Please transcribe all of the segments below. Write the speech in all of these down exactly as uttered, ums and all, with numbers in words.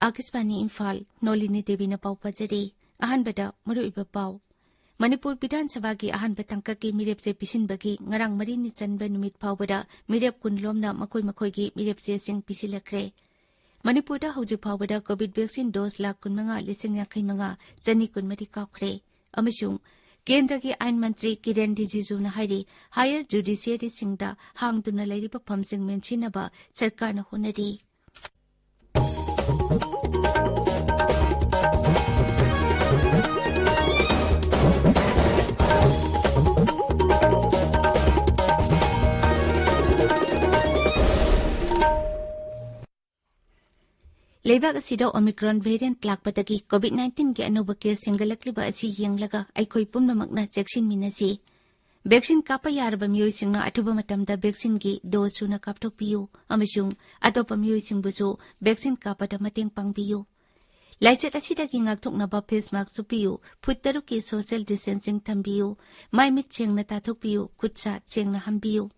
ꯑꯥꯀꯥꯁꯕꯥꯅꯤ ꯏꯝꯐꯥꯜ, ꯅꯣꯂꯤꯅꯤ ꯗꯦꯕꯤꯅ ꯄꯥꯎ ꯄꯥꯖꯔꯤ꯫ ꯑꯍꯥꯟꯕꯗ ꯃꯔꯨꯑꯣꯏꯕ ꯄꯥꯎ꯫ ꯃꯅꯤꯄꯨꯔ ꯕꯤꯙꯥꯟ ꯁꯚꯥꯒꯤ ꯑꯍꯥꯟꯕ ꯇꯥꯡꯀꯛꯀꯤ ꯃꯤꯔꯦꯞꯆꯦ ꯄꯤꯁꯤꯟꯕꯒꯤ ꯉꯔꯥꯡ ꯃꯔꯤꯅꯤ ꯆꯟꯕ ꯅꯨꯃꯤꯠ ꯐꯥꯎꯕꯗ ꯃꯤꯔꯦꯞ ꯀꯨꯟ ꯂꯣꯝꯅ ꯃꯈꯣꯏ ꯃꯈꯣꯏꯒꯤ ꯃꯤꯔꯦꯞꯆꯦꯁꯤꯡ ꯄꯤꯁꯤꯜꯂꯛꯈ꯭ꯔꯦ꯫ ꯃꯅꯤꯄꯨꯔꯗ ꯍꯧꯖꯤꯛ ꯐꯥꯎꯕꯗ ꯀꯣꯚꯤꯗ ꯚꯦꯛꯁꯤꯟ ꯗꯣꯁ ꯂꯥꯈ ꯀꯨꯟꯃꯉꯥ ꯂꯤꯁꯤꯡ ꯌꯥꯡꯈꯩ ꯃꯉꯥ ꯆꯅꯤ ꯀꯨꯟꯃꯔꯤ ꯀꯥꯞꯈ꯭ꯔꯦ꯫ ꯑꯃꯁꯨꯡ ꯀꯦꯟꯗ꯭ꯔꯒꯤ ꯑꯥꯏꯟ ꯃꯟꯇ꯭ꯔꯤ ꯀꯤꯔꯦꯟ ꯔꯤꯖꯤꯖꯨꯅ ꯍꯥꯏꯔꯤ, ꯍꯥꯌꯔ ꯖꯨꯗꯤꯁꯤꯌꯔꯤꯁꯤꯡꯗ ꯍꯥꯡꯗꯨꯅ ꯂꯩꯔꯤꯕ ꯐꯝꯁꯤꯡ ꯃꯦꯟꯁꯤꯟꯅꯕ ꯁꯔꯀꯥꯔꯅ ꯍꯣꯠꯅꯔꯤ꯫ ꯂꯩꯕꯥꯛ ꯑꯁꯤꯗ ꯑꯣꯃꯤꯀ꯭ꯔꯣꯟ ꯚꯦꯔꯤꯌꯦꯟꯠ ꯂꯥꯛꯄꯗꯒꯤ ꯀꯣꯚꯤꯗ ꯅꯥꯏꯟꯇꯤꯟꯒꯤ ꯑꯅꯧꯕ ꯀꯦꯁ ꯍꯦꯟꯒꯠꯂꯛꯂꯤꯕ ꯑꯁꯤ ꯌꯦꯡꯂꯒ ꯑꯩꯈꯣꯏ ꯄꯨꯝꯅꯃꯛꯅ ꯆꯦꯛꯁꯤꯟꯃꯤꯟꯅꯁꯤ꯫ ꯚꯦꯛꯁꯤꯟ ꯀꯥꯞꯄ ꯌꯥꯔꯕ ꯃꯤꯑꯣꯏꯁꯤꯡꯅ ꯑꯊꯨꯕ ꯃꯇꯝꯗ ꯚꯦꯛꯁꯤꯟꯒꯤ ꯗꯣꯁ ꯁꯨꯅ ꯀꯥꯞꯊꯣꯛꯄꯤꯌꯨ ꯑꯃꯁꯨꯡ ꯑꯇꯣꯞꯄ ꯃꯤꯑꯣꯏꯁꯤꯡꯕꯨꯁꯨ ꯚꯦꯛꯁꯤꯟ ꯀꯥꯞꯄꯗ ꯃꯇꯦꯡ ꯄꯥꯡꯕꯤꯌꯨ꯫ ꯂꯥꯏꯆꯠ ꯑꯁꯤꯗꯒꯤ ꯉꯥꯛꯊꯣꯛꯅꯕ ꯐꯦꯁ ꯃꯥꯁꯛ ꯎꯞꯄꯤꯌꯨ, ꯐꯨꯠ ꯇꯔꯨꯛꯀꯤ ꯁꯣꯁꯤꯌꯦꯜ ꯗꯤꯁꯇꯦꯟꯁꯤꯡ ꯊꯝꯕꯤꯌꯨ, ꯃꯥꯏ ꯃꯤꯠ ꯁꯦꯡꯅ ꯇꯥꯊꯣꯛꯄꯤꯌꯨ, ꯈꯨꯠ ꯁꯥ ꯁꯦꯡꯅ ꯍꯥꯝꯕꯤꯌꯨ꯫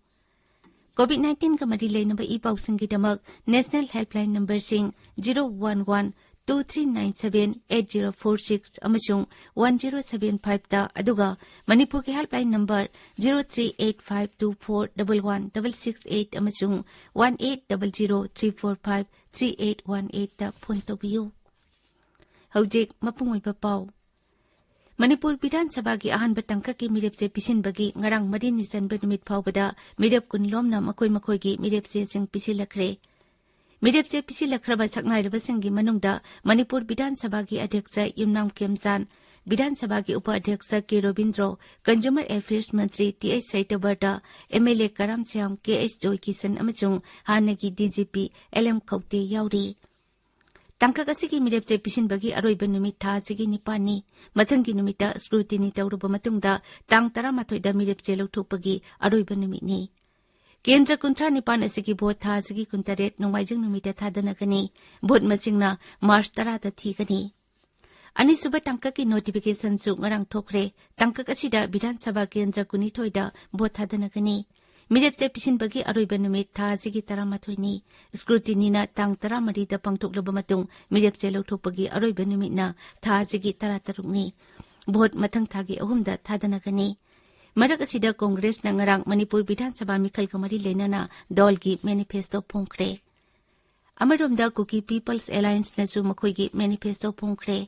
ꯀꯣꯚꯤꯗ ꯅꯥꯏꯟꯇꯤꯟꯒ ꯃꯔꯤ ꯂꯩꯅꯕ ꯏ ꯄꯥꯎꯁꯤꯡꯒꯤꯗꯃꯛ ꯅꯦꯁꯅꯦꯜ ꯍꯦꯜꯞꯂꯥꯏꯟ ꯅꯝꯕꯔꯁꯤꯡ zero one one two three nine seven eight zero four six ꯑꯃꯁꯨꯡ ꯋꯥꯟ ꯖꯤꯔꯣ ꯁꯚꯦꯟ ꯐꯥꯏꯚꯇ, ꯑꯗꯨꯒ ꯃꯅꯤꯄꯨꯔꯒꯤ helpline number zero three eight five two four double one double six eight ꯑꯃꯁꯨꯡ one eight double zero three four five three eight one ꯑꯩꯠꯇ phone ꯇꯧꯕꯤꯌꯨ꯫ ꯍꯧꯖꯤꯛ ꯃꯄꯨꯡ ꯑꯣꯏꯕ ꯄꯥꯎ꯫ ꯃꯅꯤꯄꯨꯔ ꯕꯤꯙꯥꯟ ꯁꯚꯥꯒꯤ ꯑꯍꯥꯟꯕ ꯇꯥꯡꯀꯛꯀꯤ ꯃꯤꯔꯦꯞꯆꯦ ꯄꯤꯁꯤꯟꯕꯒꯤ ꯉꯔꯥꯡ ꯃꯔꯤꯅꯤ ꯆꯟꯕ ꯅꯨꯃꯤꯠ ꯐꯥꯎꯕꯗ ꯃꯤꯔꯦꯞ ꯀꯨꯟ ꯂꯣꯝꯅ ꯃꯈꯣꯏ ꯃꯈꯣꯏꯒꯤ ꯃꯤꯔꯦꯞꯆꯦꯁꯤꯡ ꯄꯤꯁꯤꯜꯂꯛꯈ꯭ꯔꯦ꯫ ꯃꯤꯔꯦꯞꯆꯦ ꯄꯤꯁꯤꯜꯂꯛꯈ꯭ꯔꯕ ꯁꯛꯅꯥꯏꯔꯕꯁꯤꯡꯒꯤ ꯃꯅꯨꯡꯗ ꯃꯅꯤꯄꯨꯔ ꯕꯤꯙꯥꯟ ꯁꯚꯥꯒꯤ ꯑꯙ꯭ꯌꯛꯁ ꯌꯨꯝꯅꯥꯝ ꯈꯦꯝꯆꯥꯟ, ꯕꯤꯙꯥꯟ ꯁꯚꯥꯒꯤ ꯎꯄ ꯑꯙ꯭ꯌꯛꯁ ꯀꯦ ꯔꯣꯕꯤꯟꯗ꯭ꯔꯣ, ꯀꯟꯖꯨꯃꯔ ꯑꯦꯐꯤꯌꯔꯁ ꯃꯟꯇ꯭ꯔꯤ T H Satyabrata, M L A Karam Shyam, K H Joykishan ꯑꯃꯁꯨꯡ ꯍꯥꯟꯅꯒꯤ D G P L M Khaute ꯌꯥꯎꯔꯤ꯫ ꯇꯥꯡꯀꯛ ꯑꯁꯤꯒꯤ ꯃꯤꯔꯦꯞꯆꯦ ꯄꯤꯁꯤꯟꯕꯒꯤ ꯑꯔꯣꯏꯕ ꯅꯨꯃꯤꯠ ꯊꯥ ꯑꯁꯤꯒꯤ ꯅꯤꯄꯥꯟꯅꯤ꯫ ꯃꯊꯪꯒꯤ ꯅꯨꯃꯤꯠꯇ ꯁ꯭ꯀ꯭ꯔꯨꯇꯤꯅꯤ ꯇꯧꯔꯕ ꯃꯇꯨꯡꯗ ꯇꯥꯡ ꯇꯔꯥꯃꯥꯊꯣꯏꯗ ꯃꯤꯔꯦꯞꯆꯦ ꯂꯧꯊꯣꯛꯄꯒꯤ ꯑꯔꯣꯏꯕ ꯅꯨꯃꯤꯠꯅꯤ꯫ ꯀꯦꯟꯗ꯭ꯔ ꯀꯨꯟꯊ꯭ꯔꯥ ꯅꯤꯄꯥꯟ ꯑꯁꯤꯒꯤ ꯚꯣꯠ ꯊꯥ ꯑꯁꯤꯒꯤ ꯀꯨꯟꯇꯔꯦꯠ ꯅꯣꯡꯃꯥꯏꯖꯤꯡ ꯅꯨꯃꯤꯠꯇ ꯊꯥꯗꯅꯒꯅꯤ꯫ ꯚꯣꯠ ꯃꯁꯤꯡꯅ ꯃꯥꯔꯆ ꯇꯔꯥꯗ ꯊꯤꯒꯅꯤ꯫ ꯑꯅꯤꯁꯨꯕ ꯇꯥꯡꯀꯛꯀꯤ ꯅꯣꯇꯤꯐꯤꯀꯦꯁꯟꯁꯨ ꯉꯔꯥꯡ ꯊꯣꯛꯈ꯭ꯔꯦ꯫ ꯇꯥꯡꯀꯛ ꯑꯁꯤꯗ ꯕꯤꯙꯥꯟ ꯁꯚꯥ ꯀꯦꯟꯗ꯭ꯔ ꯀꯨꯟꯅꯤꯊꯣꯏꯗ ꯚꯣꯠ ꯊꯥꯗꯅꯒꯅꯤ꯫ ꯃꯤꯔꯦꯞꯆꯦ ꯄꯤꯁꯤꯟꯕꯒꯤ ꯑꯔꯣꯏꯕ ꯅꯨꯃꯤꯠ ꯊꯥ ꯑꯁꯤꯒꯤ ꯇꯔꯥꯃꯥꯊꯣꯏꯅꯤ꯫ ꯁ꯭ꯀ꯭ꯔꯨꯇꯤꯅꯤꯅ ꯇꯥꯡ ꯇꯔꯥꯃꯔꯤꯗ ꯄꯥꯡꯊꯣꯛꯂꯕ ꯃꯇꯨꯡ ꯃꯤꯔꯦꯞꯆꯦ ꯂꯧꯊꯣꯛꯄꯒꯤ ꯑꯔꯣꯏꯕ ꯅꯨꯃꯤꯠꯅ ꯊꯥ ꯑꯁꯤꯒꯤ ꯇꯔꯥꯇꯔꯨꯛꯅꯤ꯫ ꯚꯣꯠ ꯃꯊꯪ ꯊꯥꯒꯤ ꯑꯍꯨꯝꯗ ꯊꯥꯗꯅꯒꯅꯤ꯫ ꯃꯔꯛ ꯑꯁꯤꯗ ꯀꯣꯡꯒ꯭ꯔꯦꯁꯅ ꯉꯔꯥꯡ ꯃꯅꯤꯄꯨꯔ ꯕꯤꯙꯥꯟ ꯁꯚꯥ ꯃꯤꯈꯜꯒ ꯃꯔꯤ ꯂꯩꯅꯅ ꯗꯜꯒꯤ ꯃꯦꯅꯤꯐꯦꯁꯇꯣ ꯐꯣꯡꯈ꯭ꯔꯦ꯫ ꯑꯃꯔꯣꯝꯗ ꯀꯨꯀꯤ ꯄꯤꯄꯜꯁ ꯑꯦꯂꯥꯌꯟꯁꯅꯁꯨ ꯃꯈꯣꯏꯒꯤ ꯃꯦꯅꯤꯐꯦꯁꯇꯣ ꯐꯣꯡꯈ꯭ꯔꯦ꯫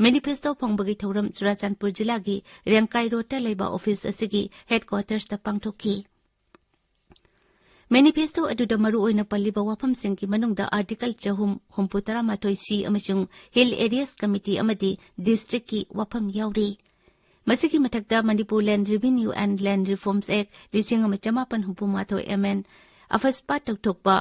ꯃꯦꯅꯤꯐꯦꯁꯇꯣ ꯐꯣꯡꯕꯒꯤ ꯊꯧꯔꯝ ꯆꯨꯔꯥꯆꯥꯟꯄꯨꯔ ꯖꯤꯂꯥꯒꯤ ꯔꯦꯡꯀꯥꯏ ꯔꯣꯗꯇ ꯂꯩꯕ ꯑꯣꯐꯤꯁ ꯑꯁꯤꯒꯤ ꯍꯦꯗꯀ꯭ꯋꯥꯇꯔꯁꯇ ꯄꯥꯡꯊꯣꯛꯈꯤ꯫ ꯃꯦꯅꯤꯐꯦꯁꯇꯣ ꯑꯗꯨꯗ ꯃꯔꯨꯑꯣꯏꯅ ꯄꯜꯂꯤꯕ ꯋꯥꯐꯝꯁꯤꯡꯒꯤ ꯃꯅꯨꯡꯗ ꯑꯥꯔꯇꯤꯀꯜ ꯆꯍꯨꯝ ꯍꯨꯝꯐꯨ ꯇꯔꯥꯃꯥꯊꯣꯏ ꯁꯤ ꯑꯃꯁꯨꯡ ꯍꯤꯜ ꯑꯦꯔꯤꯌꯥꯁ ꯀꯃꯤꯇꯤ ꯑꯃꯗꯤ ꯗꯤꯁꯇ꯭ꯔꯤꯛꯀꯤ ꯋꯥꯐꯝ ꯌꯥꯎꯔꯤ꯫ ꯃꯁꯤꯒꯤ ꯃꯊꯛꯇ ꯃꯅꯤꯄꯨꯔ ꯂꯦꯟ ꯔꯤꯚꯤꯅ꯭ꯌꯨ ꯑꯦꯟ ꯂꯦꯟ ꯔꯤꯐꯣꯔꯝꯁ ꯑꯦꯛ ꯂꯤꯁꯤꯡ ꯑꯃ ꯆꯃꯥꯄꯟ ꯍꯨꯝꯐꯨ ꯃꯥꯊꯣꯏ ꯑꯦꯝ ꯑꯦꯟ ꯑꯐꯁꯄꯥ ꯇꯧꯊꯣꯛꯄ,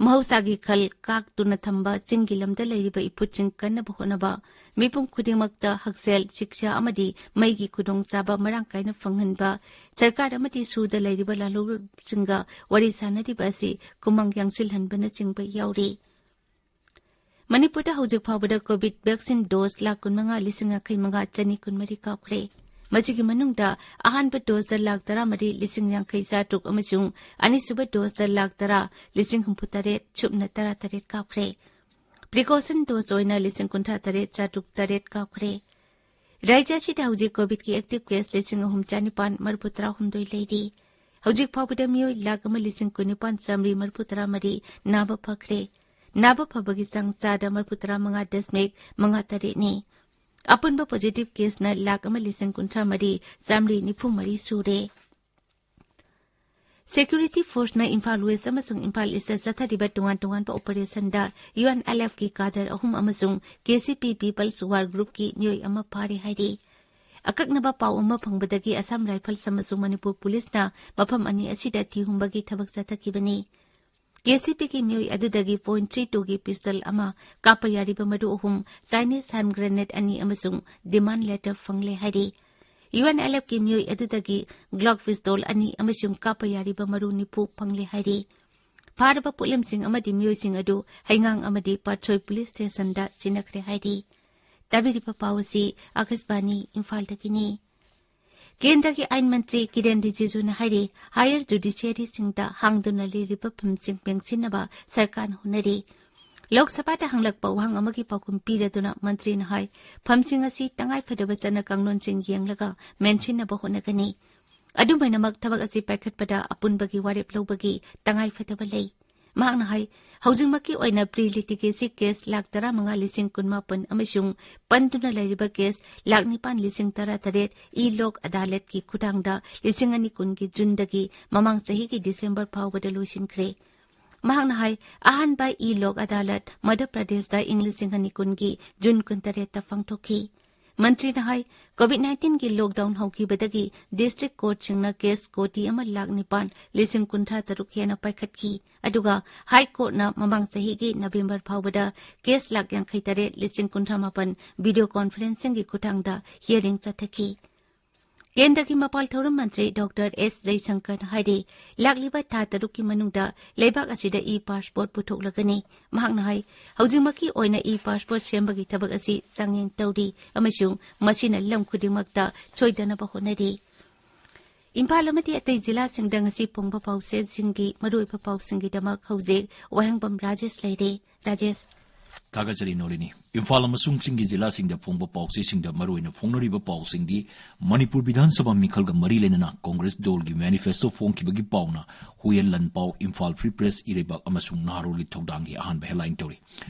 ꯃꯍꯧꯁꯥꯒꯤ ꯈꯜ ꯀꯥꯛꯇꯨꯅ ꯊꯝꯕ ꯆꯤꯡꯒꯤ ꯂꯝꯗ ꯂꯩꯔꯤꯕ ꯏꯐꯨꯠꯁꯤꯡ ꯀꯟꯅꯕ ꯍꯣꯠꯅꯕ, ꯃꯤꯄꯨꯝ ꯈꯨꯗꯤꯡꯃꯛꯇ ꯍꯛꯁꯦꯜ, ꯁꯤꯛꯁꯥ ꯑꯃꯗꯤ ꯃꯩꯒꯤ ꯈꯨꯗꯣꯡꯆꯥꯕ ꯃꯔꯥꯡ ꯀꯥꯏꯅ ꯐꯪꯍꯟꯕ, ꯁꯔꯀꯥꯔ ꯑꯃꯗꯤ ꯁꯨꯗ ꯂꯩꯔꯤꯕ ꯂꯥꯂꯣꯡꯁꯤꯡꯒ ꯋꯥꯔꯤ ꯁꯥꯅꯔꯤꯕ ꯑꯁꯤ ꯈꯨꯃꯥꯡ ꯌꯥꯡꯁꯤꯜꯍꯟꯕꯅꯆꯤꯡꯕ ꯌꯥꯎꯔꯤ꯫ ꯃꯅꯤꯄꯨꯔꯗ ꯍꯧꯖꯤꯛ ꯐꯥꯎꯕꯗ ꯀꯣꯚꯤꯗ ꯚꯦꯛꯁꯤꯟ ꯗꯣꯁ ꯂꯥꯈ ꯀꯨꯟꯃꯉꯥ ꯂꯤꯁꯤꯡ ꯌꯥꯡꯈꯩ ꯃꯉꯥ ꯆꯅꯤ ꯀꯨꯟꯃꯔꯤ ꯀꯥꯞꯈ꯭ꯔꯦ꯫ ꯃꯁꯤꯒꯤ ꯃꯅꯨꯡꯗ ꯑꯍꯥꯟꯕ ꯗꯣꯁꯇ ꯂꯥꯈ ꯇꯔꯥꯃꯔꯤ ꯂꯤꯁꯤꯡ ꯌꯥꯡꯈꯩ ꯆꯥꯇ꯭ꯔꯨꯛ ꯑꯃꯁꯨꯡ ꯑꯅꯤꯁꯨꯕ ꯗꯣꯁꯇ ꯂꯥꯈ ꯇꯔꯥ ꯂꯤꯁꯤꯡ ꯍꯨꯝꯐꯨ ꯇꯔꯦꯠ ꯁꯨꯞꯅ ꯇꯔꯥ ꯇꯔꯦꯠ ꯀꯥꯞꯈ꯭ꯔꯦ꯫ ꯄ꯭ꯔꯤꯀꯣꯁꯟ ꯗꯣꯁ ꯑꯣꯏꯅ ꯂꯤꯁꯤꯡ ꯀꯨꯟꯊ꯭ꯔꯥ ꯇꯔꯦꯠ ꯆꯥꯇ꯭ꯔꯨꯛ ꯇꯔꯦꯠ ꯀꯥꯞꯈ꯭ꯔꯦ꯫ ꯔꯥꯖ꯭ꯌ ꯑꯁꯤꯗ ꯍꯧꯖꯤꯛ ꯀꯣꯚꯤꯗꯀꯤ ꯑꯦꯛꯇꯤꯚ ꯀꯦꯁ ꯂꯤꯁꯤꯡ ꯑꯍꯨꯝ ꯆꯥꯅꯤꯄꯥꯟ ꯃꯔꯤꯐꯨ ꯇꯔꯥꯍꯨꯝꯗꯣꯏ ꯂꯩꯔꯤ꯫ ꯍꯧꯖꯤꯛ ꯐꯥꯎꯕꯗ ꯃꯤꯑꯣꯏ ꯂꯥꯈ ꯑꯃ ꯂꯤꯁꯤꯡ ꯀꯨꯟꯅꯤꯄꯥꯟ ꯆꯥꯃꯔꯤ ꯃꯔꯤꯐꯨ ꯇꯔꯥ ꯃꯔꯤ ꯅꯥꯕ ꯐꯈ꯭ꯔꯦ꯫ ꯅꯥꯕ ꯐꯕꯒꯤ ꯆꯥꯡ ꯆꯥꯗ ꯃꯔꯤꯐꯨ ꯇꯔꯥ ꯃꯉꯥ ꯗꯁꯃꯤꯛ ꯃꯉꯥ ꯇꯔꯦꯠꯅꯤ꯫ ꯑꯄꯨꯟꯕ ꯄꯣꯖꯤꯇꯤꯚ ꯀꯦꯁꯅ ꯂꯥꯈ ꯑꯃ ꯂꯤꯁꯤꯡ ꯀꯨꯟꯊ꯭ꯔꯥ ꯃꯔꯤ ꯆꯥꯃꯔꯤ ꯅꯤꯐꯨ ꯃꯔꯤ ꯁꯨꯔꯦ꯫ ꯁꯦꯀ꯭ꯌꯨꯔꯤꯇꯤ ꯐꯣꯔꯁꯅ ꯏꯝꯐꯥꯜ ꯋꯦꯁ ꯑꯃꯁꯨꯡ ꯏꯝꯐꯥꯜ ꯏꯁꯇ ꯆꯠꯊꯔꯤꯕ ꯇꯣꯉꯥꯟ ꯇꯣꯉꯥꯟꯕ ꯑꯣꯄꯔꯦꯁꯟꯗ ꯌꯨ ꯑꯦꯟ ꯑꯦꯜ ꯑꯦꯐꯀꯤ ꯀꯥꯗꯔ ꯑꯍꯨꯝ ꯑꯃꯁꯨꯡ ꯀꯦ ꯁꯤ ꯄꯤ ꯄꯤꯄꯜꯁ ꯋꯥꯔ ꯒ꯭ꯔꯨꯞꯀꯤ ꯃꯤꯑꯣꯏ ꯑꯃ ꯐꯥꯔꯦ ꯍꯥꯏꯔꯤ꯫ ꯑꯀꯛꯅꯕ ꯄꯥꯎ ꯑꯃ ꯐꯪꯕꯗꯒꯤ ꯑꯁꯥꯝ ꯔꯥꯏꯐꯜꯁ ꯑꯃꯁꯨꯡ ꯃꯅꯤꯄꯨꯔ ꯄꯨꯂꯤꯁꯅ ꯃꯐꯝ ꯑꯅꯤ ꯑꯁꯤꯗ ꯊꯤꯍꯨꯝꯕꯒꯤ ꯊꯕꯛ ꯆꯠꯊꯈꯤꯕꯅꯤ꯫ ꯀꯦ ꯁꯤ ꯄꯤꯒꯤ ꯃꯤꯑꯣꯏ ꯑꯗꯨꯗꯒꯤ ꯄꯣꯏꯟ ꯊ꯭ꯔꯤ ꯇꯨꯒꯤ ꯄꯤꯁꯇꯜ ꯑꯃ, ꯀꯥꯞꯄ ꯌꯥꯔꯤꯕ ꯃꯔꯨ ꯑꯍꯨꯝ, ꯆꯥꯏꯅꯤꯁ ꯍꯦꯟ ꯒ꯭ꯔꯦꯅꯦꯗ ꯑꯅꯤ ꯑꯃꯁꯨꯡ ꯗꯤꯃꯥꯟ ꯂꯦꯇꯔ ꯐꯪꯂꯦ ꯍꯥꯏꯔꯤ꯫ ꯌꯨ ꯑꯦꯟ ꯑꯦꯜ ꯑꯦꯐꯀꯤ ꯃꯤꯑꯣꯏ ꯑꯗꯨꯗꯒꯤ Glock pistol ꯑꯅꯤ ꯑꯃꯁꯨꯡ ꯀꯥꯞꯄ ꯌꯥꯔꯤꯕ ꯃꯔꯨ ꯅꯤꯐꯨ ꯐꯪꯂꯦ ꯍꯥꯏꯔꯤ꯫ ꯐꯥꯔꯕ ꯄꯣꯠꯂꯝꯁꯤꯡ ꯑꯃꯗꯤ ꯃꯤꯑꯣꯏꯁꯤꯡ ꯑꯗꯨ ꯍꯩꯉꯥꯡ ꯑꯃꯗꯤ ꯄꯥꯠꯁꯣꯏ ꯄꯨꯂꯤꯁ ꯁ꯭ꯇꯦꯁꯟꯗ ꯆꯦꯟꯅꯈ꯭ꯔꯦ ꯍꯥꯏꯔꯤ꯫ ꯇꯥꯕꯤꯔꯤꯕ ꯄꯥꯎ ꯑꯁꯤ ꯑꯥꯀꯥꯁꯕꯥꯅꯤ ꯏꯝꯐꯥꯜꯗꯒꯤꯅꯤ꯫ ꯀꯦꯟꯗ꯭ꯔꯒꯤ ꯑꯥꯏꯟ ꯃꯟꯇ꯭ꯔꯤ ꯀꯤꯔꯦꯟ ꯔꯤꯖꯤꯖꯨꯅ ꯍꯥꯏꯔꯤ, higher judiciaryꯁꯤꯡꯗ ꯍꯥꯡꯗꯨꯅ ꯂꯩꯔꯤꯕ ꯐꯝꯁꯤꯡ ꯃꯦꯟꯁꯤꯟꯅꯕ ꯁꯔꯀꯥꯔꯅ ꯍꯣꯠꯅꯔꯤ꯫ ꯂꯣꯛ ꯁꯚꯥꯗ ꯍꯪꯂꯛꯄ ꯋꯥꯍꯪ ꯑꯃꯒꯤ ꯄꯥꯎꯈꯨꯝ ꯄꯤꯔꯗꯨꯅ ꯃꯟꯇ꯭ꯔꯤꯅ ꯍꯥꯏ, ꯐꯝꯁꯤꯡ ꯑꯁꯤ ꯇꯉꯥꯏꯐꯗꯕ ꯆꯠꯅ ꯀꯥꯡꯂꯣꯟꯁꯤꯡ ꯌꯦꯡꯂꯒ ꯃꯦꯟꯁꯤꯟꯅꯕ ꯍꯣꯠꯅꯒꯅꯤ꯫ ꯑꯗꯨꯝ ꯑꯣꯏꯅꯃꯛ, ꯊꯕꯛ ꯑꯁꯤ ꯄꯥꯏꯈꯠꯄꯗ ꯑꯄꯨꯟꯕꯒꯤ ꯋꯥꯔꯦꯞ ꯂꯧꯕꯒꯤ ꯇꯉꯥꯏꯐꯗꯕ ꯂꯩ꯫ ꯃꯍꯥꯛꯅ ꯍꯥꯏ, ꯍꯧꯖꯤꯛꯃꯛꯀꯤ ꯑꯣꯏꯅ pre litigacy case ꯂꯥꯈ ꯇꯔꯥꯃꯉꯥ ꯂꯤꯁꯤꯡ ꯀꯨꯟꯃꯥꯄꯟ ꯑꯃꯁꯨꯡ ꯄꯟꯗꯨꯅ ꯂꯩꯔꯤꯕ case ꯂꯥꯈ ꯅꯤꯄꯥꯟ ꯂꯤꯁꯤꯡ ꯇꯔꯥꯇꯔꯦꯠ ꯏ ꯂꯣꯛ ꯑꯗꯥꯂꯠꯀꯤ ꯈꯨꯠꯊꯥꯡꯗ ꯂꯤꯁꯤꯡ ꯑꯅꯤ ꯀꯨꯟꯒꯤ ꯖꯨꯟꯗꯒꯤ ꯃꯃꯥꯡ ꯆꯍꯤꯒꯤ ꯗꯤꯁꯦꯝꯕꯔ ꯐꯥꯎꯕꯗ ꯂꯣꯏꯁꯤꯟꯈ꯭ꯔꯦ꯫ ꯃꯍꯥꯛꯅ ꯍꯥꯏ, ꯑꯍꯥꯟꯕ ꯏ ꯂꯣꯛ ꯑꯗꯥꯂꯠ ꯃꯙ꯭ꯌ ꯄ꯭ꯔꯗꯦꯁꯇ ꯏꯪ ꯂꯤꯁꯤꯡ ꯑꯅꯤ ꯀꯨꯟꯒꯤ ꯖꯨꯟ ꯀꯨꯟꯇꯔꯦꯠꯇ ꯄꯥꯡꯊꯣꯛꯈꯤ꯫ ꯃꯟꯇ꯭ꯔꯤꯅ ꯍꯥꯏ, COVID nineteen-ꯒꯤ lockdown ꯍꯧꯈꯤꯕꯗꯒꯤ district courtꯁꯤꯡꯅ case ꯀꯣꯇꯤ ꯑꯃ ꯂꯥꯈ ꯅꯤꯄꯥꯟ ꯂꯤꯁꯤꯡ ꯀꯨꯟꯊ꯭ꯔꯥ ꯇꯔꯨꯛ ꯍꯦꯟꯅ ꯄꯥꯏꯈꯠꯈꯤ꯫ ꯑꯗꯨꯒ High Courtꯅ ꯃꯃꯥꯡ ꯆꯍꯤꯒꯤ ꯅꯕꯦꯝꯕꯔ ꯐꯥꯎꯕꯗ case ꯂꯥꯈ ꯌꯥꯡꯈꯩ ꯇꯔꯦꯠ ꯂꯤꯁꯤꯡ ꯀꯨꯟꯊ꯭ꯔꯥ ꯃꯥꯄꯟ video conferencingꯒꯤ ꯈꯨꯠꯊꯥꯡꯗ hearing ꯆꯠꯊꯈꯤ꯫ ꯀꯦꯟꯗ꯭ꯔꯒꯤ ꯃꯄꯥꯜ ꯊꯧꯔꯝ ꯃꯟꯇ꯭ꯔꯤ ꯗꯣꯛꯇꯔ ꯑꯦꯁ ꯖꯌꯁꯪꯀꯔꯅ ꯍꯥꯏꯔꯤ, ꯂꯥꯛꯂꯤꯕ ꯊꯥ ꯇꯔꯨꯛꯀꯤ ꯃꯅꯨꯡꯗ ꯂꯩꯕꯥꯛ ꯑꯁꯤꯗ e-passport ꯄꯨꯊꯣꯛꯂꯒꯅꯤ꯫ ꯃꯍꯥꯛꯅ ꯍꯥꯏ, ꯍꯧꯖꯤꯛꯃꯛꯀꯤ ꯑꯣꯏꯅ e-passport ꯁꯦꯝꯕꯒꯤ ꯊꯕꯛ ꯑꯁꯤ ꯆꯥꯡꯌꯦꯡ ꯇꯧꯔꯤ ꯑꯃꯁꯨꯡ ꯃꯁꯤꯅ ꯂꯝ ꯈꯨꯗꯤꯡꯃꯛꯇ ꯁꯣꯏꯗꯅꯕ ꯍꯣꯠꯅꯔꯤ꯫ ꯏꯝꯐꯥꯜ ꯑꯃꯗꯤ ꯑꯇꯩ ꯖꯤꯂꯥꯁꯤꯡꯗ ꯉꯁꯤ ꯐꯣꯡꯕ ꯄꯥꯎꯆꯦꯁꯤꯡꯒꯤ ꯃꯔꯨꯑꯣꯏꯕ ꯄꯥꯎꯁꯤꯡꯒꯤꯗꯃꯛ ꯍꯧꯖꯤꯛ ꯋꯥꯍꯦꯡꯕꯝ ꯔꯥꯖꯦꯁ ꯂꯩꯔꯦ꯫ ꯔꯥꯖꯦꯁ꯫ ꯊꯥꯒꯠꯆꯔꯤ ꯅꯣꯂꯤꯅꯤ꯫ ꯏꯝꯐꯥꯜ ꯑꯃꯁꯨꯡ ꯆꯤꯡꯒꯤ ꯖꯤꯂꯥꯁꯤꯡꯗ ꯐꯣꯡꯕ ꯄꯥꯎꯆꯦꯁꯤꯡꯗ ꯃꯔꯨꯑꯣꯏꯅ ꯐꯣꯡꯅꯔꯤꯕ ꯄꯥꯎꯁꯤꯡꯗꯤ, ꯃꯅꯤꯄꯨꯔ ꯕꯤꯙꯥꯟ ꯁꯚꯥ ꯃꯤꯈꯜꯒ ꯃꯔꯤ ꯂꯩꯅꯅ ꯀꯣꯡꯒ꯭ꯔꯦꯁ ꯗꯣꯜꯒꯤ manifesto ꯐꯣꯡꯈꯤꯕꯒꯤ ꯄꯥꯎꯅ ꯍꯨꯏꯌꯦꯟ ꯂꯥꯟꯄꯥꯎ, ꯏꯝꯐꯥꯜ Free Press, ꯏꯔꯩꯕꯥꯛ ꯑꯃꯁꯨꯡ ꯅꯍꯥꯔꯣꯜꯒꯤ ꯊꯧꯗꯥꯡꯒꯤ ꯑꯍꯥꯟꯕ headline ꯇꯧꯔꯤ꯫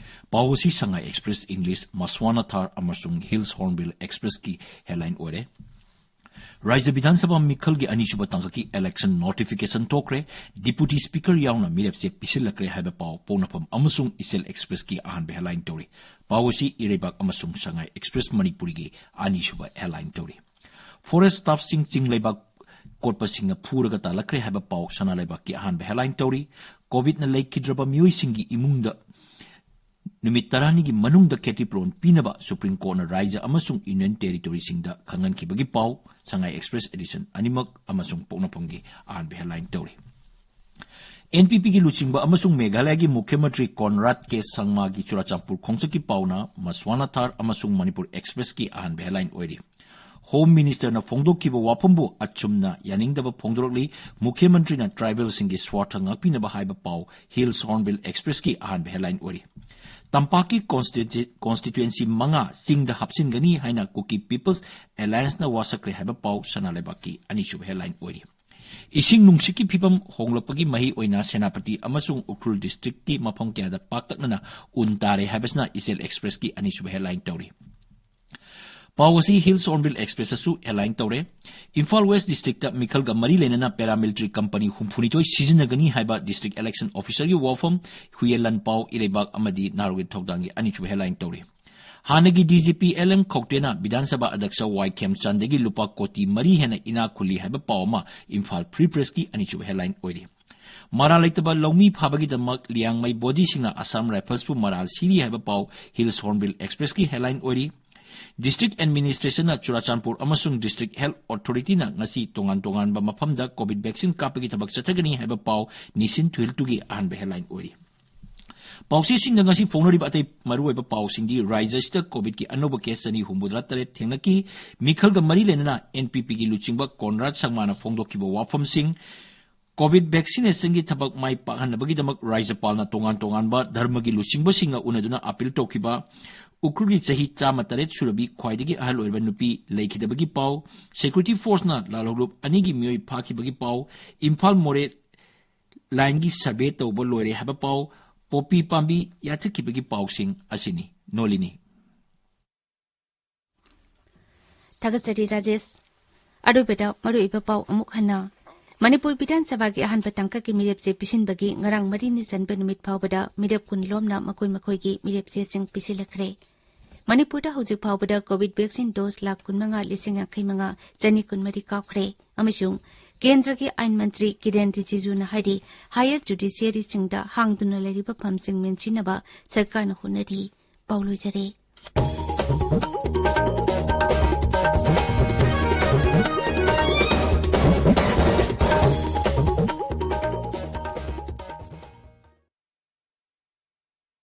ꯄꯥꯎ ꯑꯁꯤ ꯁꯉꯥꯏ Express English, ꯃꯁ꯭ꯋꯥꯅꯥ ꯊꯥꯔ ꯑꯃꯁꯨꯡ Hills Hornbill Expressꯀꯤ headline ꯑꯣꯏꯔꯦ꯫ ꯔꯥꯖ꯭ꯌ ꯕꯤꯙꯥꯟ ꯁꯚꯥ ꯃꯤꯈꯜꯒꯤ ꯑꯅꯤꯁꯨꯕ ꯇꯥꯡꯀꯛꯀꯤ election notification ꯊꯣꯛꯈ꯭ꯔꯦ꯫ Deputy Speaker ꯌꯥꯎꯅ ꯃꯤꯔꯦꯞꯆꯦ ꯄꯤꯁꯤꯜꯂꯛꯈ꯭ꯔꯦ ꯍꯥꯏꯕ ꯄꯥꯎ ꯄꯣꯛꯅꯐꯝ ꯑꯃꯁꯨꯡ ꯏꯆꯦꯜ Expressꯀꯤ ꯑꯍꯥꯟꯕ headline ꯇꯧꯔꯤ꯫ ꯄꯥꯎ ꯑꯁꯤ ꯏꯔꯩꯕꯥꯛ ꯑꯃꯁꯨꯡ ꯁꯉꯥꯏ Express ꯃꯅꯤꯄꯨꯔꯤꯒꯤ ꯑꯅꯤꯁꯨꯕ headline ꯇꯧꯔꯤ꯫ Forest staffꯁꯤꯡ ꯆꯤꯡ ꯂꯩꯕꯥꯛ ꯀꯣꯠꯄꯁꯤꯡꯅ ꯐꯨꯔꯒ ꯇꯥꯜꯂꯛꯈ꯭ꯔꯦ ꯍꯥꯏꯕ ꯄꯥꯎ ꯁꯅꯥ ꯂꯩꯕꯥꯛꯀꯤ ꯑꯍꯥꯟꯕ headline ꯇꯧꯔꯤ꯫ COVIDꯅ ꯂꯩꯈꯤꯗ꯭ꯔꯕ ꯃꯤꯑꯣꯏꯁꯤꯡꯒꯤ ꯏꯃꯨꯡꯗ ꯅꯨꯃꯤꯠ ꯇꯔꯥꯅꯤꯒꯤ ꯃꯅꯨꯡꯗ ꯈꯦꯇꯤꯄꯨꯔꯣꯟ ꯄꯤꯅꯕ ꯁꯨꯄ꯭ꯔꯤꯝ ꯀꯣꯔꯠꯅ ꯔꯥꯏꯖ꯭ꯌ ꯑꯃꯁꯨꯡ ꯌꯨꯅꯤꯌꯟ ꯇꯦꯔꯤꯇꯣꯔꯤꯁꯤꯡꯗ ꯈꯪꯍꯟꯈꯤꯕꯒꯤ ꯄꯥꯎ꯫ ꯁꯉꯥꯏ ꯑꯦꯛꯁꯄ꯭ꯔꯦꯁ ꯑꯦꯗꯤꯁꯟ ꯑꯅꯤꯃꯛ ꯑꯃꯁꯨꯡ ꯄꯣꯛꯅꯐꯝꯒꯤ ꯑꯍꯥꯟꯕ ꯍꯦꯗꯂꯥꯏꯟ ꯇꯧꯔꯤ꯫ ꯑꯦꯟ ꯄꯤ ꯄꯤꯒꯤ ꯂꯨꯆꯤꯡꯕ ꯑꯃꯁꯨꯡ ꯃꯦꯘꯥꯂꯌꯒꯤ ꯃꯨꯈ꯭ꯌ ꯃꯟꯇ꯭ꯔꯤ ꯀꯣꯟꯔꯥꯗ ꯀꯦ ꯁꯪꯃꯥꯒꯤ ꯆꯨꯔꯥꯆꯥꯟꯄꯨꯔ ꯈꯣꯡꯆꯠꯀꯤ ꯄꯥꯎꯅ ꯃꯁ꯭ꯋꯥꯅꯥꯊꯥꯔ ꯑꯃꯁꯨꯡ ꯃꯅꯤꯄꯨꯔ ꯑꯦꯛꯁꯄ꯭ꯔꯦꯁꯀꯤ ꯑꯍꯥꯟꯕ ꯍꯦꯗꯂꯥꯏꯟ ꯑꯣꯏꯔꯤ꯫ ꯍꯣꯝ ꯃꯤꯅꯤꯁꯇꯔꯅ ꯐꯣꯡꯗꯣꯛꯈꯤꯕ ꯋꯥꯐꯝꯕꯨ ꯑꯆꯨꯝꯅ ꯌꯥꯅꯤꯡꯗꯕ ꯐꯣꯡꯗꯣꯔꯛꯂꯤ꯫ ꯃꯨꯈ꯭ꯌ ꯃꯟꯇ꯭ꯔꯤꯅ ꯇ꯭ꯔꯥꯏꯕꯦꯜꯁꯤꯡꯒꯤ ꯁ꯭ꯋꯥꯔꯊ ꯉꯥꯛꯄꯤꯅꯕ ꯍꯥꯏꯕ ꯄꯥꯎ ꯍꯤꯜꯁ ꯍꯣꯔꯟꯕꯤꯜ ꯑꯦꯛꯁꯄ꯭ꯔꯦꯁꯀꯤ ꯑꯍꯥꯟꯕ ꯍꯦꯗꯂꯥꯏꯟ ꯑꯣꯏꯔꯤ꯫ ꯇꯝꯄꯥꯛꯀꯤ ꯀꯣꯟꯁꯇꯤꯇ꯭ꯌꯨ-, ꯀꯣꯟꯁꯇꯤꯇ꯭ꯌꯨꯑꯦꯟꯁꯤ ꯃꯉꯥ ꯆꯤꯡꯗ ꯍꯥꯞꯆꯤꯟꯒꯅꯤ ꯍꯥꯏꯅ ꯀꯨꯀꯤ ꯄꯤꯄꯜꯁ ꯑꯦꯂꯥꯌꯟꯁꯅ ꯋꯥꯁꯛꯈ꯭ꯔꯦ ꯍꯥꯏꯕ ꯄꯥꯎ ꯁꯅꯥ ꯂꯩꯕꯥꯛꯀꯤ ꯑꯅꯤꯁꯨꯕ ꯍꯦꯗꯂꯥꯏꯟ ꯑꯣꯏꯔꯤ꯫ ꯏꯁꯤꯡ ꯅꯨꯡꯁꯤꯠꯀꯤ ꯐꯤꯕꯝ ꯍꯣꯡꯂꯛꯄꯒꯤ ꯃꯍꯩ ꯑꯣꯏꯅ ꯁꯦꯅꯥꯄꯇꯤ ꯑꯃꯁꯨꯡ ꯎꯈ꯭ꯔꯨꯜ ꯗꯤꯁꯇ꯭ꯔꯤꯛꯀꯤ ꯃꯐꯝ ꯀꯌꯥꯗ ꯄꯥꯛꯇꯛꯅꯅ ꯎꯟ ꯇꯥꯔꯦ ꯍꯥꯏꯕꯁꯤꯅ ꯏꯆꯦꯜ ꯑꯦꯛꯁꯄ꯭ꯔꯦꯁꯀꯤ ꯑꯅꯤꯁꯨꯕ ꯍꯦꯗꯂꯥꯏꯟ ꯇꯧꯔꯤ꯫ ꯄꯥꯎ ꯑꯁꯤ ꯍꯤꯜꯁ ꯍꯣꯔꯟꯕꯤꯜ ꯑꯦꯛꯁꯄ꯭ꯔꯦꯁꯇꯁꯨ ꯍꯦꯗꯂꯥꯏꯟ ꯇꯧꯔꯦ꯫ ꯏꯝꯐꯥꯜ ꯋꯦꯁ ꯗꯤꯁꯇ꯭ꯔꯤꯛꯇ ꯃꯤꯈꯜꯒ ꯃꯔꯤ ꯂꯩꯅꯅ ꯄꯦꯔꯥꯃꯤꯂꯤꯇꯔꯤ ꯀꯝꯄꯅꯤ ꯍꯨꯝꯐꯨꯅꯤꯊꯣꯏ ꯁꯤꯖꯤꯟꯅꯒꯅꯤ ꯍꯥꯏꯕ ꯗꯤꯁꯇ꯭ꯔꯤꯛ ꯏꯂꯦꯛꯁꯟ ꯑꯣꯐꯤꯁꯔꯒꯤ ꯋꯥꯐꯝ꯫ ꯍꯨꯌꯦꯟ ꯂꯥꯟꯄꯥꯎ, ꯏꯔꯩꯕꯥꯛ ꯑꯃꯗꯤ ꯅꯥꯔꯣꯒꯦ ꯊꯧꯗꯥꯡꯒꯤ ꯑꯅꯤꯁꯨꯕ ꯍꯦꯗꯂꯥꯏꯟ ꯇꯧꯔꯤ꯫ ꯍꯥꯟꯅꯒꯤ D G P L M ꯈꯧꯇꯦꯅ ꯕꯤꯙꯥꯟ ꯁꯚꯥ ꯑꯗ꯭ꯌꯛꯁ ꯋꯥꯏ ꯈꯦꯝꯆꯥꯟꯗꯒꯤ ꯂꯨꯄꯥ ꯀꯣꯇꯤ ꯃꯔꯤ ꯍꯦꯟꯅ ꯏꯅꯥꯛ ꯈꯨꯜꯂꯤ ꯍꯥꯏꯕ ꯄꯥꯎ ꯑꯃ ꯏꯝꯐꯥꯜ ꯐ꯭ꯔꯤ ꯄ꯭ꯔꯦꯁꯀꯤ ꯑꯅꯤꯁꯨꯕ ꯍꯦꯗꯂꯥꯏꯟ ꯑꯣꯏꯔꯤ꯫ ꯃꯔꯥꯜ ꯂꯩꯇꯕ ꯂꯧꯃꯤ ꯐꯥꯕꯒꯤꯗꯃꯛ ꯂꯤꯌꯥꯡꯃꯩ ꯕꯣꯗꯤꯁꯤꯡꯅ ꯑꯁꯥꯝ ꯔꯥꯏꯐꯜꯁꯄꯨ ꯃꯔꯥꯜ ꯁꯤꯔꯤ ꯍꯥꯏꯕ ꯄꯥꯎ ꯍꯤꯜꯁ ꯍꯣꯔꯟꯕꯤꯜ ꯑꯦꯛꯁꯄ꯭ꯔꯦꯁꯀꯤ ꯍꯦꯗꯂꯥꯏꯟ ꯑꯣꯏꯔꯤ꯫ ꯗꯤꯁꯇ꯭ꯔꯤꯛ ꯑꯦꯗꯃꯤꯅꯤꯁꯇ꯭ꯔꯦꯁꯟꯅ ꯆꯨꯔꯥꯆꯥꯟꯄꯨꯔ ꯑꯃꯁꯨꯡ ꯗꯤꯁꯇ꯭ꯔꯤꯛ ꯍꯦꯜꯊ ꯑꯣꯊꯣꯔꯤꯇꯤꯅ ꯉꯁꯤ ꯇꯣꯉꯥꯟ ꯇꯣꯉꯥꯟꯕ ꯃꯐꯝꯗ ꯀꯣꯚꯤꯗ ꯚꯦꯛꯁꯤꯟ ꯀꯥꯞꯄꯒꯤ ꯊꯕꯛ ꯆꯠꯊꯒꯅꯤ ꯍꯥꯏꯕ ꯄꯥꯎ ꯅꯤꯁꯤꯟ ꯊꯨꯍꯤꯜꯇꯨꯒꯤ ꯑꯍꯥꯟꯕ ꯍꯦꯗꯂꯥꯏꯟ ꯑꯣꯏꯔꯤ꯫ ꯄꯥꯎꯆꯦꯁꯤꯡꯗ ꯉꯁꯤ ꯐꯣꯡꯅꯔꯤꯕ ꯑꯇꯩ ꯃꯔꯨꯑꯣꯏꯕ ꯄꯥꯎꯁꯤꯡꯗꯤ ꯔꯥꯏꯖ꯭ꯌ ꯑꯁꯤꯗ ꯀꯣꯚꯤꯗꯀꯤ ꯑꯅꯧꯕ ꯀꯦꯁ ꯆꯅꯤ ꯍꯨꯝꯐꯨꯇꯔꯥ ꯇꯔꯦꯠ ꯊꯦꯡꯅꯈꯤ꯫ ꯃꯤꯈꯜꯒ ꯃꯔꯤ ꯂꯩꯅꯅ ꯑꯦꯟ ꯄꯤ ꯄꯤꯒꯤ ꯂꯨꯆꯤꯡꯕ ꯀꯣꯟꯔꯥꯗ ꯁꯪꯃꯥꯅ ꯐꯣꯡꯗꯣꯛꯈꯤꯕ ꯋꯥꯐꯝꯁꯤꯡ꯫ ꯀꯣꯚꯤꯗ ꯚꯦꯛꯁꯤꯅꯦꯁꯟꯒꯤ ꯊꯕꯛ ꯃꯥꯏ ꯄꯥꯛꯍꯟꯅꯕꯒꯤꯗꯃꯛ ꯔꯥꯖ꯭ꯌꯄꯥꯜꯅ ꯇꯣꯉꯥꯟ ꯇꯣꯉꯥꯟꯕ ꯙꯔꯃꯒꯤ ꯂꯨꯆꯤꯡꯕꯁꯤꯡꯒ ꯎꯅꯗꯨꯅ ꯑꯄꯤꯜ ꯇꯧꯈꯤꯕ꯫ ꯎꯈ꯭ꯔꯨꯜꯒꯤ ꯆꯍꯤ ꯆꯥꯝꯃ ꯇꯔꯦꯠ ꯁꯨꯔꯕꯤ ꯈ꯭ꯋꯥꯏꯗꯒꯤ ꯑꯍꯜ ꯑꯣꯏꯔꯕ ꯅꯨꯄꯤ ꯂꯩꯈꯤꯗꯕꯒꯤ ꯄꯥꯎ꯫ ꯁꯦꯀ꯭ꯌꯨꯔꯤꯇꯤ ꯐꯣꯔꯁꯅ ꯂꯥꯜꯍꯧꯂꯨꯞ ꯑꯅꯤꯒꯤ ꯃꯤꯑꯣꯏ ꯐꯥꯈꯤꯕꯒꯤ ꯄꯥꯎ꯫ ꯏꯝꯐꯥꯜ ꯃꯣꯔꯦ ꯂꯥꯏꯟꯒꯤ ꯁꯔꯚꯦ ꯇꯧꯕ ꯂꯣꯏꯔꯦ ꯍꯥꯏꯕ ꯄꯥꯎ꯫ ꯄꯣꯄꯤ ꯄꯥꯝꯕꯤ ꯌꯥꯟꯊꯠꯈꯤꯕꯒꯤ ꯄꯥꯎꯁꯤꯡ ꯑꯁꯤꯅꯤ꯫ ꯅꯣꯂꯤꯅꯤ꯫ ꯊꯥꯒꯠꯆꯔꯤ ꯔꯥꯖꯦꯁ꯫ ꯑꯔꯣꯏꯕꯗ ꯃꯔꯨꯑꯣꯏꯕ ꯄꯥꯎ ꯑꯃꯨꯛ ꯍꯟꯅ꯫ ꯃꯅꯤꯄꯨꯔ ꯕꯤꯙꯥꯟ ꯁꯚꯥꯒꯤ ꯑꯍꯥꯟꯕ ꯇꯥꯡꯀꯛꯀꯤ ꯃꯤꯔꯦꯞ ꯆꯦ ꯄꯤꯁꯤꯟꯕꯒꯤ ꯉꯔꯥꯡ ꯃꯔꯤꯅꯤ ꯆꯟꯕ ꯅꯨꯃꯤꯠ ꯐꯥꯎꯕꯗ ꯃꯤꯔꯦꯞ ꯀꯨꯟ ꯂꯣꯝꯅ ꯃꯈꯣꯏ ꯃꯈꯣꯏꯒꯤ ꯃꯤꯔꯦꯞ ꯆꯦꯁꯤꯡ ꯄꯤꯁꯤꯜꯂꯛꯈ꯭ꯔꯦ꯫ ꯃꯅꯤꯄꯨꯔꯗ ꯍꯧꯖꯤꯛ ꯐꯥꯎꯕꯗ ꯀꯣꯚꯤꯗ ꯚꯦꯛꯁꯤꯟ ꯗꯣꯁ ꯂꯥꯈ ꯀꯨꯟꯃꯉꯥ ꯂꯤꯁꯤꯡ ꯌꯥꯡꯈꯩ ꯃꯉꯥ ꯆꯅꯤ ꯀꯨꯟꯃꯔꯤ ꯀꯥꯞꯈ꯭ꯔꯦ ꯑꯃꯁꯨꯡ ꯀꯦꯟꯗ꯭ꯔꯒꯤ ꯑꯥꯏꯟ ꯃꯟꯇ꯭ꯔꯤ ꯀꯤꯔꯦꯟ ꯔꯤꯖꯤꯖꯨꯅ ꯍꯥꯏꯔꯤ, ꯍꯥꯌꯔ ꯖꯨꯗꯤꯁꯤꯌꯔꯤꯁꯤꯡꯗ ꯍꯥꯡꯗꯨꯅ ꯂꯩꯔꯤꯕ ꯐꯝꯁꯤꯡ ꯃꯦꯟꯁꯤꯟꯅꯕ ꯁꯔꯀꯥꯔꯅ ꯍꯣꯠꯅꯔꯤ꯫ ꯄꯥꯎ ꯂꯣꯏꯖꯔꯦ꯫